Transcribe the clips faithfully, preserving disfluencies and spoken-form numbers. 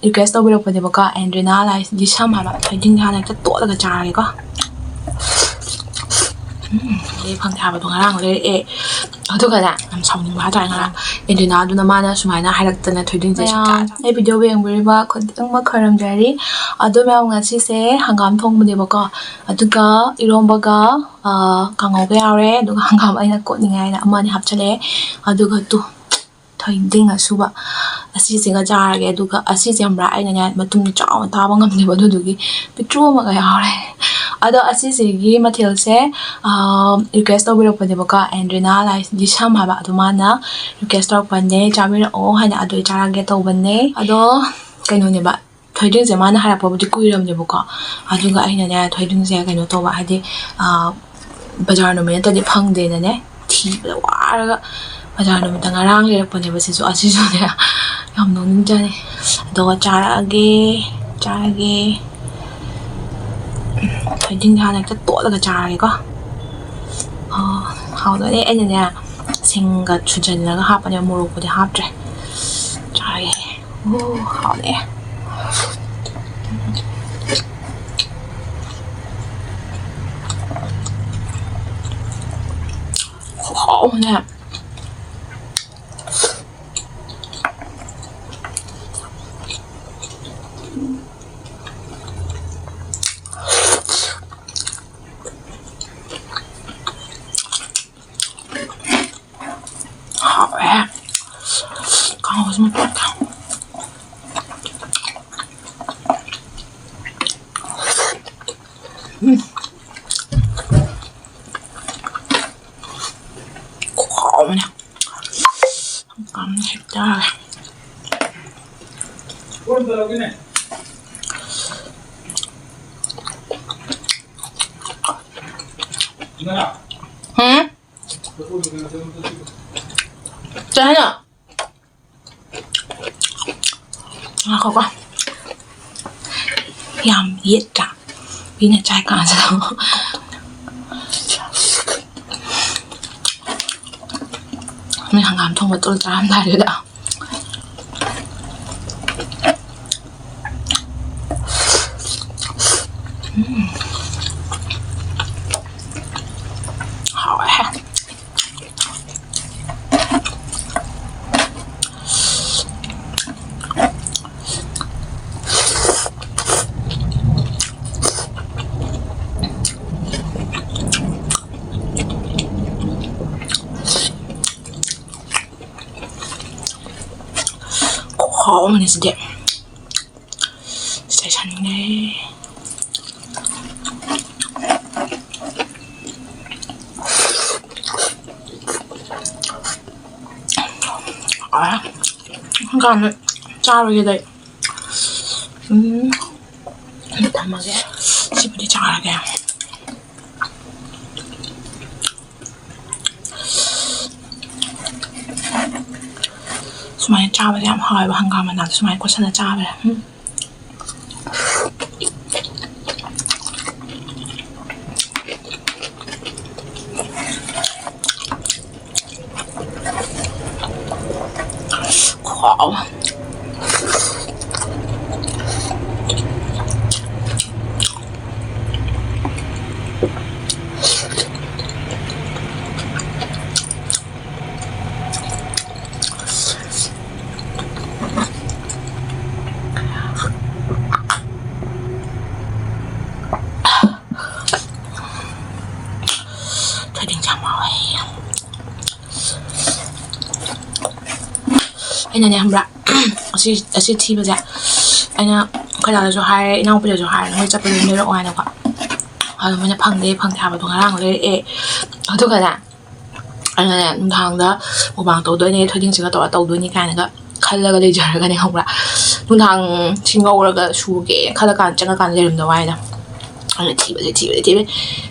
Request ꯇꯧꯕꯤꯔꯛꯄꯅꯦꯕꯀꯣ, ꯑꯦꯟꯗ꯭ꯔꯤꯅꯥ ꯂꯥꯏꯁ ꯗꯤꯁꯝ ꯍꯥꯏꯕ, ꯊꯣꯏꯗꯤꯡ ꯍꯥꯟꯅ ꯍꯦꯛꯇ ꯇꯣꯠꯂꯒ ꯆꯥꯔꯒꯦꯀꯣ꯫ ꯎꯝ, ꯑꯩ ꯐꯪꯗꯦ ꯍꯥꯏꯕꯗꯣ ꯉꯔꯥꯡ ꯂꯩꯔꯛꯑꯦ꯫ ꯑꯗꯨꯒꯅꯦ, ꯌꯥꯝ ꯁꯥꯎꯅꯤꯡꯕ ꯍꯥꯏꯇꯥꯔꯦ, ꯉꯔꯥꯡ ꯑꯦꯟꯗ꯭ꯔꯤꯅꯥꯗꯨꯅ ꯃꯥꯅ ꯁꯨꯃꯥꯏꯅ ꯍꯥꯏꯔꯛꯇꯅ ꯊꯣꯏꯗꯤꯡꯁꯦ ꯁꯨꯡꯆꯥ ꯃꯌꯥꯝ, ꯆꯥ-, ꯑꯩ ꯚꯤꯗꯤꯑꯣ ꯌꯦꯡꯕꯤꯔꯤꯕ ꯈꯨꯗꯤꯡꯃꯛ ꯈꯣꯏꯔꯝꯖꯔꯤ꯫ ꯑꯗꯣ ꯃꯌꯥꯝ, ꯉꯁꯤꯁꯦ ꯍꯪꯒꯥꯝ ꯊꯣꯡꯕꯅꯦꯕꯀꯣ, ꯑꯗꯨꯒ ꯏꯔꯣꯝꯕꯒ, ꯑ, ꯀꯥꯡꯉꯧꯒ ꯌꯥꯎꯔꯦ, ꯑꯗꯨꯒ ꯍꯪꯒꯥꯝ ꯑꯩꯅ ꯀꯣꯠꯅꯤꯡꯉꯥꯏ ꯍꯥꯏꯅ ꯑꯃ ꯑꯅꯤ ꯍꯥꯞꯆꯜꯂꯦ, ꯑꯗꯨꯒ ꯇꯨ ꯊꯣꯏꯗꯤꯡ ꯑꯁꯨꯕ ꯑꯁꯤꯁꯤꯒ ꯆꯥꯔꯒꯦ꯫ ꯑꯗꯨꯒ ꯑꯁꯤꯁꯦ ꯈꯪꯕ꯭ꯔꯥ, ꯑꯩꯅꯅꯦ ꯃꯇꯨꯝ ꯆꯥꯎꯅ ꯇꯥꯕ ꯉꯝꯗꯦꯕ, ꯑꯗꯨꯗꯨꯒꯤ ꯄꯤꯛꯇ꯭ꯔꯨ ꯑꯃꯒ ꯌꯥꯎꯔꯦ꯫ ꯑꯗꯣ ꯑꯁꯤꯁꯤꯒꯤ ꯃꯊꯦꯜꯁꯦ, ꯑ, ꯔꯤꯀ꯭ꯋꯦꯁ ꯇꯧꯕꯤꯔꯛꯄꯅꯦꯕꯀꯣ, ꯑꯦꯟꯗ꯭ꯔꯤꯅꯥ ꯂꯥꯏꯁ ꯗꯤꯁꯝ ꯍꯥꯏꯕ, ꯑꯗꯨ ꯃꯥꯅ ꯔꯤꯀ꯭ꯋꯦꯁ ꯇꯧꯔꯛꯄꯅꯦ, ꯆꯥꯕꯤꯔꯛꯑꯣ ꯍꯥꯏꯅ, ꯑꯗꯨ ꯑꯩ ꯆꯥꯔꯒꯦ ꯇꯧꯕꯅꯦ꯫ ꯑꯗꯣ ꯀꯩꯅꯣꯅꯦꯕ, ꯊꯣꯏꯗꯤꯡꯁꯦ ꯃꯥꯅ ꯍꯥꯏꯔꯛꯄꯕꯨꯗꯤ ꯀꯨꯏꯔꯕꯅꯦꯕꯀꯣ, ꯑꯗꯨꯒ ꯑꯩꯅꯅꯦ ꯊꯣꯏꯗꯤꯡꯁꯦ ꯀꯩꯅꯣ ꯇꯧꯕ, ꯍꯥꯏꯗꯤ, ꯑ, ꯕꯖꯥꯔ ꯅꯨꯃꯤꯠ ꯅꯠꯇ꯭ꯔꯗꯤ ꯐꯪꯗꯦꯅꯅꯦ ꯊꯤꯕꯗ ꯋꯥꯔꯒ ꯕꯖꯥꯔ ꯅꯨꯃꯤꯠꯇ ꯉꯔꯥꯡ ꯂꯩꯔꯛꯄꯅꯦꯕ ꯁꯤꯁꯨ꯫ ꯑꯁꯤꯁꯨꯅꯦ ꯌꯥꯝ ꯅꯣꯛꯅꯤꯡꯖꯥꯠꯅꯤ꯫ ꯑꯗꯨꯒ ꯆꯥꯔꯛꯑꯒꯦ, ꯆꯥꯔꯒꯦ꯫ ꯊꯣꯏꯗꯤꯡꯁꯦ ꯍꯥꯟꯅ ꯍꯦꯛꯇ ꯇꯣꯠꯂꯒ ꯆꯥꯔꯒꯦꯀꯣ꯫ ꯑ, ꯍꯥꯎꯗꯣꯏꯅꯦ꯫ ꯑꯩꯅꯅꯦ ꯁꯤꯡꯒ ꯁꯨꯖꯜꯂꯒ ꯍꯥꯞꯄꯅꯦ, ꯃꯣꯔꯣꯛꯄꯨꯗꯤ ꯍꯥꯞꯇ꯭ꯔꯦ꯫ ꯆꯥꯔꯒꯦ꯫ ꯑꯣ, ꯍꯥꯎꯔꯦ꯫ ꯈꯨꯍꯥꯎ ꯑꯃꯅꯦ꯫ ꯍꯥꯎꯋꯦ꯫ ꯀꯥꯡꯍꯧꯁꯤꯃ ꯇꯣꯠꯀꯦ꯫ ꯎꯝ꯫ ꯈꯨꯍꯥꯎ ꯑꯃꯅꯦ꯫ ꯍꯪꯒꯥꯝ ꯍꯦꯛꯇ ꯆꯥꯔꯦ꯫ ꯍꯨꯝ? ꯀꯩ ꯍꯥꯏꯅꯣ? ꯉꯥꯏꯈꯣꯀꯣ꯫ ꯌꯥꯝ ꯌꯦꯠꯇ꯭ꯔꯥ? ꯃꯤꯅ ꯆꯥꯏ ꯀꯥꯟꯁꯤꯗ꯫ ꯅꯣꯏ ꯍꯪꯒꯥꯝ ꯊꯣꯡꯕ ꯇꯣꯠꯂ ꯆꯥꯔꯝꯗꯥꯏꯗꯨꯗ꯫ ꯗꯦ꯫ ꯁꯤꯗ ꯁꯟꯒꯦ꯫ ꯑꯥ, ꯍꯪꯒꯥꯝ ꯆꯥꯔꯨꯒꯦꯗ ꯑꯩ꯫ ꯎꯝ, ꯊꯝꯃꯒꯦ꯫ ꯁꯤꯕꯨꯗꯤ ꯆꯥꯔꯒꯦ꯫ ꯁꯨꯃꯥꯏꯅ ꯆꯥꯕꯁꯦ ꯌꯥꯝ ꯍꯥꯎꯋꯦꯕ, ꯍꯪꯒꯥꯝ ꯃꯅꯥꯗꯣ ꯁꯨꯃꯥꯏꯅ ꯀꯣꯠꯁꯜꯂ ꯆꯥꯕꯁꯦ꯫ ꯎꯝ꯫ ꯈꯨꯍꯥꯎ ꯑꯃ꯫ ꯊꯣꯏꯗꯤꯡ ꯆꯥꯝ ꯍꯥꯎꯋꯦ꯫ ꯑꯩꯅꯅꯦ, ꯈꯪꯕ꯭ꯔꯥ, ꯑꯁꯤ, ꯑꯁꯤ ꯊꯤꯕꯁꯦ ꯑꯩꯅ ꯑꯩꯈꯣꯏ ꯗꯥꯗꯁꯨ ꯍꯥꯏꯔꯦ, ꯏꯅꯥꯎꯄꯤꯗꯁꯨ ꯍꯥꯏꯔꯦ, ꯃꯣꯏ ꯆꯠꯄꯗ ꯂꯩꯔꯛꯑꯣ ꯍꯥꯏꯅꯀꯣ꯫ ꯑꯗꯣ ꯃꯣꯏꯅ ꯐꯪꯗꯦ, ꯐꯪꯗꯦ ꯍꯥꯏꯕꯗꯣ ꯉꯔꯥꯡ ꯂꯩꯔꯛꯑꯦ꯫ ꯑꯗꯨꯒꯅꯦ, ꯑꯩꯅꯅꯦ, ꯅꯨꯡꯗꯥꯡꯗ ꯃꯨꯛꯕꯥꯡ ꯇꯧꯗꯣꯏꯅꯦ, ꯊꯣꯏꯗꯤꯡꯁꯤꯒ ꯇꯧꯔ ꯇꯧꯗꯣꯏꯅꯤ ꯀꯥꯏꯅꯒ ꯈꯜꯂꯒ ꯂꯩꯖꯔꯒꯅꯦ, ꯈꯪꯕ꯭ꯔꯥ, ꯅꯨꯡꯗꯥꯡ ꯁꯤ ꯉꯧꯔꯒ ꯁꯨꯒꯦ ꯈꯜꯂ ꯀꯥꯟꯗ, ꯆꯪꯉꯀꯥꯟꯗ ꯂꯩꯔꯝꯗꯕ ꯋꯥꯅꯤꯗ꯫ ꯑꯗꯨꯅ ꯊꯤꯕꯁꯦ, ꯊꯤꯕꯁꯦ, ꯊꯤꯕꯁꯦ,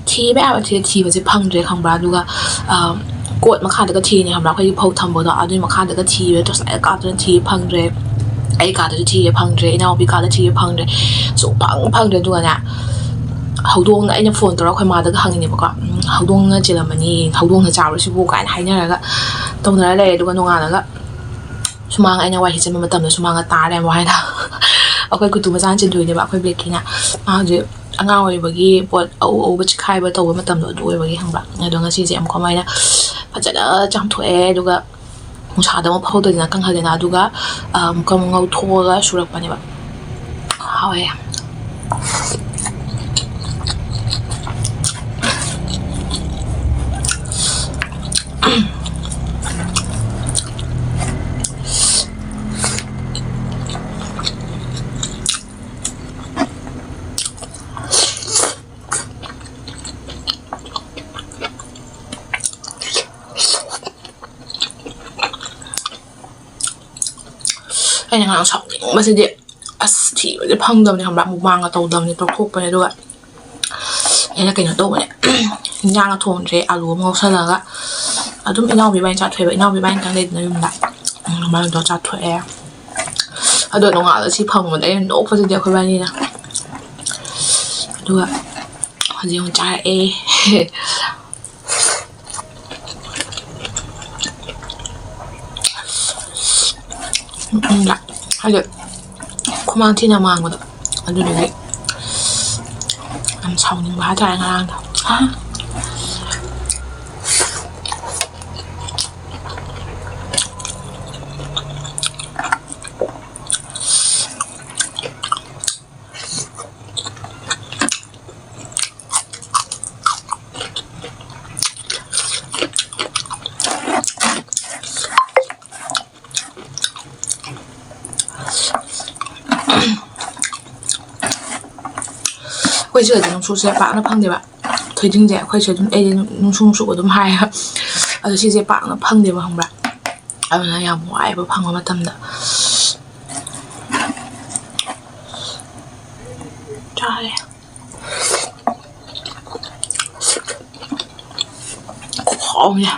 ꯊꯤꯕ ꯌꯥꯕ ꯊꯤꯕ, ꯊꯤꯕꯁꯦ ꯐꯪꯗ꯭ꯔꯦ, ꯈꯪꯕ꯭ꯔꯥ? ꯑꯗꯨꯒ, ꯑ, ꯀꯣꯠ ꯃꯈꯥꯗꯒ ꯊꯤꯔꯤꯅꯦ, ꯈꯪꯕ꯭ꯔꯥ? ꯑꯩꯈꯣꯏꯒꯤ ꯐꯧ ꯊꯝꯕꯗꯣ, ꯑꯗꯨꯒꯤ ꯃꯈꯥꯗꯒ ꯊꯤꯕ, ꯇꯣꯔꯁ ꯂꯥꯏꯠꯀ ꯀꯥꯞꯇꯅ ꯊꯤꯕ ꯐꯪꯗ꯭ꯔꯦ꯫ ꯑꯩ ꯀꯥꯗꯁꯨ ꯊꯤꯕ ꯐꯪꯗ꯭ꯔꯦ, ꯏꯅꯥꯎꯄꯤ ꯀꯥꯗ ꯊꯤꯕ ꯐꯪꯗ꯭ꯔꯦ, ꯁꯨꯡꯐꯪ ꯐꯪꯗ꯭ꯔꯦ꯫ ꯑꯗꯨꯒꯅꯦ, ꯍꯧꯗꯣꯡꯅ, ꯑꯩꯅ ꯐꯣꯟ ꯇꯧꯔꯒ ꯑꯩꯈꯣꯏ ꯃꯥꯗꯒ ꯍꯪꯉꯤꯅꯦꯕꯀꯣ, "ꯎꯝ, ꯍꯧꯗꯣꯡꯅ ꯆꯦꯜꯂꯝꯃꯅꯤ, ꯍꯧꯗꯣꯡꯅ ꯆꯥꯕ꯭ꯔꯣ ꯁꯤꯕꯨ?" ꯀꯥꯏꯅ ꯍꯥꯏꯅꯔꯒ ꯇꯧꯅꯔ ꯂꯩꯔꯦ꯫ ꯑꯗꯨꯒ ꯅꯣꯡꯉꯥꯜꯂꯒ ꯁꯨꯃꯥꯡ, ꯑꯩꯅ ꯋꯥꯏ ꯁꯤꯠꯆꯟꯕ ꯃꯇꯝꯗ ꯁꯨꯃꯥꯡꯗ ꯇꯥ ꯂꯩꯔꯝꯕ ꯋꯥꯅꯤꯗ꯫ ꯑꯩꯈꯣꯏ ꯀꯨꯇꯨ ꯃꯆꯥꯅ ꯆꯦꯟꯗꯣꯏꯅꯦꯕ, ꯑꯩꯈꯣꯏ ꯕ꯭ꯂꯦꯛꯀꯤꯅ꯫ ꯃꯥ ꯍꯧꯖꯤꯛ ꯑꯉꯥꯡ ꯑꯣꯏꯔꯤꯕꯒꯤ ꯄꯣꯠ ꯑꯎ ꯑꯎꯕ ꯆꯤꯈꯥꯏꯕ ꯇꯧꯕ ꯃꯇꯝꯗꯣ ꯑꯗꯨ ꯑꯣꯏꯕꯒꯤ, ꯈꯪꯕ꯭ꯔꯥ? ꯑꯗꯣ ꯉꯁꯤꯁꯦ ꯑꯃꯨꯛꯀ ꯑꯩꯅ ꯐꯖꯅ ꯆꯥꯝꯊꯣꯛꯑꯦ, ꯑꯗꯨꯒ ꯅꯨꯡꯁꯥꯗ ꯑꯃꯨꯛ ꯐꯧꯗꯣꯏꯗꯅ, ꯀꯪꯍꯜꯂꯦꯅ, ꯑꯗꯨꯒ, ꯑ, ꯑꯃꯨꯛꯀ ꯑꯃꯨꯛ ꯉꯧꯊꯣꯛꯑꯒ ꯁꯨꯔꯛꯄꯅꯦꯕ꯫ ꯍꯥꯎꯋꯦ꯫ ꯑꯩꯅ ꯉꯔꯥꯡ ꯁꯥꯎꯅꯤꯡꯕꯁꯤꯗꯤ, ꯑꯁ, ꯊꯤꯕꯁꯦ ꯐꯪꯗꯕꯅꯦ, ꯈꯪꯕ꯭ꯔꯥ? ꯃꯨꯛꯕꯥꯡꯒ ꯇꯧꯗꯕꯅꯦ, ꯇꯣꯛꯊꯣꯛꯄꯅꯦ꯫ ꯑꯗꯨꯒ ꯑꯩꯅ ꯀꯩꯅꯣ ꯇꯧꯕꯅꯦ, ꯏꯟꯖꯥꯡꯒ ꯊꯣꯡꯗ꯭ꯔꯦ, ꯑꯂꯨ ꯑꯃ ꯉꯧꯁꯜꯂꯒ ꯑꯗꯨꯝ ꯏꯅꯥꯎꯄꯤ ꯏꯕꯥꯅꯤ ꯆꯥꯊꯣꯛꯑꯦꯕ꯫ ꯏꯅꯥꯎꯄꯤ ꯏꯕꯥꯅꯤ ꯈꯛꯇꯪ ꯂꯩꯗꯅ ꯌꯨꯝꯗ, ꯎꯝ, ꯑꯗꯨꯃꯥꯏꯅ ꯇꯧꯔ ꯆꯥꯊꯣꯛꯑꯦ꯫ ꯑꯗꯣ ꯅꯣꯡꯉꯥꯜꯂ ꯁꯤ ꯐꯪꯕꯗ ꯑꯩꯅ ꯅꯣꯛꯄꯁꯤꯗꯤ ꯑꯩꯈꯣꯏ ꯏꯕꯥꯅꯤꯅ꯫ ꯑꯗꯨꯒ ꯍꯧꯖꯤꯛ ꯑꯃꯨꯛ ꯆꯥꯔꯛꯑꯦ꯫ ꯎꯝ, ꯍꯥꯏꯗꯤ ꯈꯨꯃꯥꯡ ꯊꯤꯅ ꯃꯥꯡꯕꯗꯣ, ꯑꯗꯨꯗꯨꯒꯤ ꯌꯥꯝ ꯁꯥꯎꯅꯤꯡꯕ ꯍꯥꯏꯇꯥꯔꯦ ꯉꯔꯥꯡꯗꯣ꯫ ꯑꯩꯈꯣꯏ ꯁꯤꯗꯗꯤ ꯅꯨꯡꯁꯨꯁꯦ ꯄꯥꯛꯅ ꯐꯪꯗꯦꯕ꯫ ꯊꯣꯏꯗꯤꯡꯁꯦ ꯑꯩꯈꯣꯏꯁꯨ ꯑꯗꯨꯝ, ꯑꯩꯗꯤ ꯅꯨꯡꯁꯨ ꯅꯨꯡꯁꯨ ꯑꯗꯨꯝ ꯍꯥꯏꯌꯦꯕ꯫ ꯑꯗꯣ ꯁꯤꯁꯦ ꯄꯥꯛꯅ ꯐꯪꯗꯦꯕ, ꯈꯪꯕ꯭ꯔꯥ? ꯑꯗꯨꯅ ꯌꯥꯝ ꯋꯥꯏꯑꯦꯕ ꯐꯪꯕ ꯃꯇꯝꯗ꯫ ꯆꯥꯔꯦ꯫ ꯈꯨꯍꯥꯎ ꯑꯃꯅꯦ꯫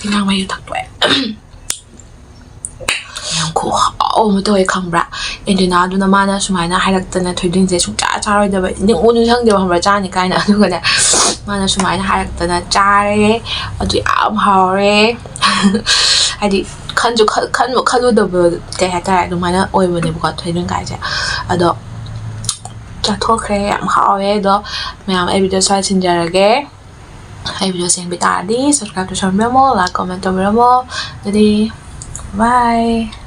ꯍꯤꯟꯖꯥꯡ ꯃꯍꯤꯗꯣ ꯊꯛꯇꯣꯛꯑꯦ꯫ ꯌꯥꯝ ꯈꯨꯍꯥꯎ ꯑꯃ ꯇꯧꯋꯦ, ꯈꯪꯕ꯭ꯔꯥ? ꯑꯦꯟꯗ꯭ꯔꯤꯅꯥꯗꯨꯅ ꯃꯥꯅ ꯁꯨꯃꯥꯏꯅ ꯍꯥꯏꯔꯛꯇꯅ ꯊꯣꯏꯗꯤꯡꯁꯦ ꯁꯨꯡꯆꯥ ꯆꯥꯔꯣꯏꯗꯕ, ꯅꯤꯡꯉꯨ ꯅꯤꯡꯁꯤꯡꯗꯦꯕ, ꯈꯪꯕ꯭ꯔꯥ? ꯆꯥꯅꯤ ꯀꯥꯏꯅ꯫ ꯑꯗꯨꯒꯅꯦ, ꯃꯥꯅ ꯁꯨꯃꯥꯏꯅ ꯍꯥꯏꯔꯛꯇꯅ ꯆꯥꯔꯦ꯫ ꯑꯗꯨ ꯌꯥꯝ ꯍꯥꯎꯔꯦ꯫ ꯍꯥꯏꯗꯤ ꯈꯟꯁꯨ ꯈꯜ-, ꯈꯟꯕ ꯈꯜꯂꯨꯗꯕ, ꯀꯩ ꯍꯥꯏꯇꯥꯔꯦ, ꯑꯗꯨꯃꯥꯏꯅ ꯑꯣꯏꯕꯅꯦꯕꯀꯣ ꯊꯣꯏꯗꯤꯡ ꯀꯥꯏꯁꯦ꯫ ꯑꯗꯣ ꯆꯥꯊꯣꯛꯈ꯭ꯔꯦ, ꯌꯥꯝ ꯍꯥꯎꯋꯦ꯫ ꯑꯗꯣ ꯃꯌꯥꯝ, ꯑꯩ video ꯁ꯭ꯋꯥꯏ ꯁꯤꯟꯖꯔꯒꯦ꯫ ꯑꯩ video ꯁꯦꯝꯕꯤ ꯇꯥꯔꯗꯤ subscribe ꯇꯧꯁꯟꯕꯤꯔꯝꯃꯣ, like, comment ꯇꯧꯕꯤꯔꯝꯃꯣ꯫ ꯑꯗꯨꯗꯤ bye꯫